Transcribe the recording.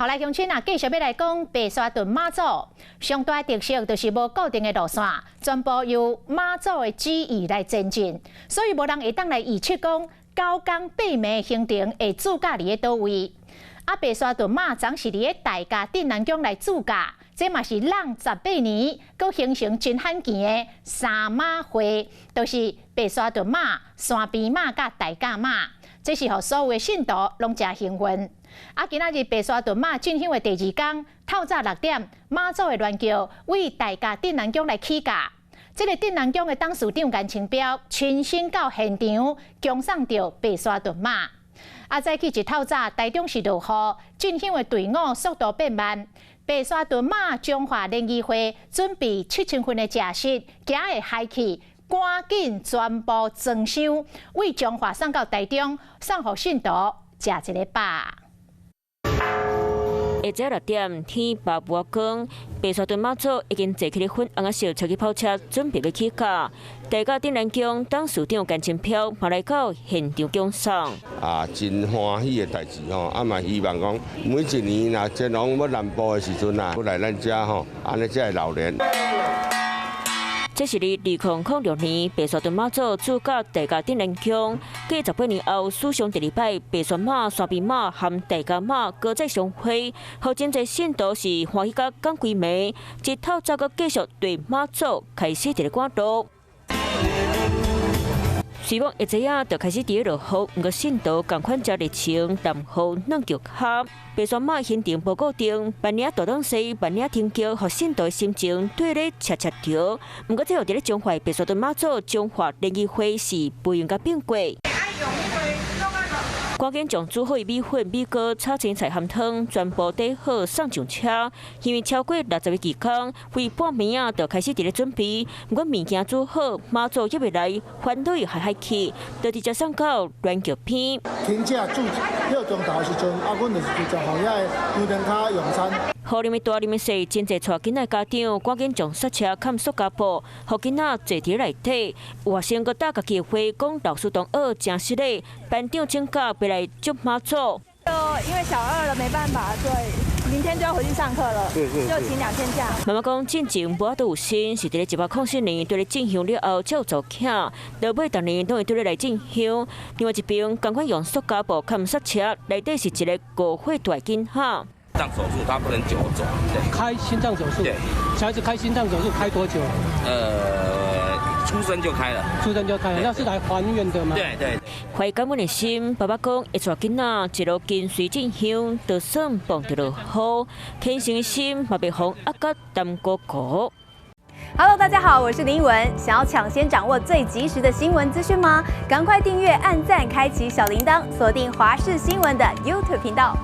好來，鄉親啊，繼續欲來講白沙屯媽祖上大特色，就是無固定的路線，全部由媽祖的旨意來前進，所以無人會當來預測講九工八暝行程會駐駕佇咧佗位。啊，白沙屯媽總是佇咧大甲鎮瀾宮來駐駕，這嘛是湳18年，閣形成真罕見的三媽會，就是白沙屯媽、山邊媽佮大甲媽，這是予所有的信徒攏誠興奮。啊，今仔日白沙屯媽進香的第二工，透早6點，媽祖的鑾轎為大甲鎮瀾宮來起駕。這个鎮瀾宮的董事長顏清標親身到現場，恭送著白沙屯媽。啊，早起一透早，台中市落雨，進香的隊伍速度變慢。白沙屯媽彰化聯誼會準備7000份的食食，今会海去，趕緊全部裝箱，為彰化送到台中，送予信徒食一个飽。下晝6點，天白無光，白沙屯媽祖已經坐起咧粉紅仔色超級跑車，準備欲起駕。大甲鎮瀾宮董事長顏清標嘛來到現場恭送。啊，真歡喜的代誌吼，啊嘛希望講每一年若前往欲南部的時陣啊，閣來咱遮吼，按呢才會老年。這是佇2006年白沙屯媽祖駐駕大甲鎮瀾宮，過18年後，史上第二擺白沙媽、山邊媽和大甲媽閣再相會，予真濟信徒是歡喜甲講規暝，一透早閣繼續對媽祖開始佇咧趕路。雖講會知影就開始佇咧落雨，毋過信徒仝款誠熱情，淋雨軟腳跤。白沙媽行程無固定，萬領大東西，萬領停轎，予信徒心情對咧赤赤著。毋過最後佇咧彰化白沙屯媽祖彰化聯誼會是袂用共變過。趕緊將煮好的米粉、米糕、炒青菜鹹湯全部綴好送上車。因為超過60個義工，為半暝仔就開始佇咧準備。毋過物件煮好，媽祖猶未來，煩惱又害害去，就直接送到鑾轎邊。停車駐6鐘頭的時陣，啊，阮就是直接予遐个牛頓跤用餐。雨淋大，淋細，真濟帶囡仔家長趕緊將剎車冚塑膠布，予囡仔坐佇內底。有學生閣搭家己的話，講老師同學誠失禮，班長請假袂來接媽祖。就因為小二了，沒辦法，所以明天就要回去上課了，就請2天假。媽媽講，進前無法度有身，是佇咧104年對咧進香了後才有查某囝，落尾逐年攏會對咧來進香。另外一邊，仝款用塑膠布冚剎車，內底是一个5歲大囡仔。心臟手術他不能久走。開心臟手術，對，小孩子開心臟手術開多久？出生就開了。出生就開了，那是來還願的嗎？對對。懷感恩的心，爸爸講會帶囡仔一路跟隨進香，就算碰著落雨，虔誠的心嘛袂予壓甲擔孤孤。 Hello，大家好，我是林文。想要搶先掌握最及時的新聞資訊嗎？趕快訂閱、按讚、開啟小鈴鐺，鎖定華視新聞的 YouTube 頻道。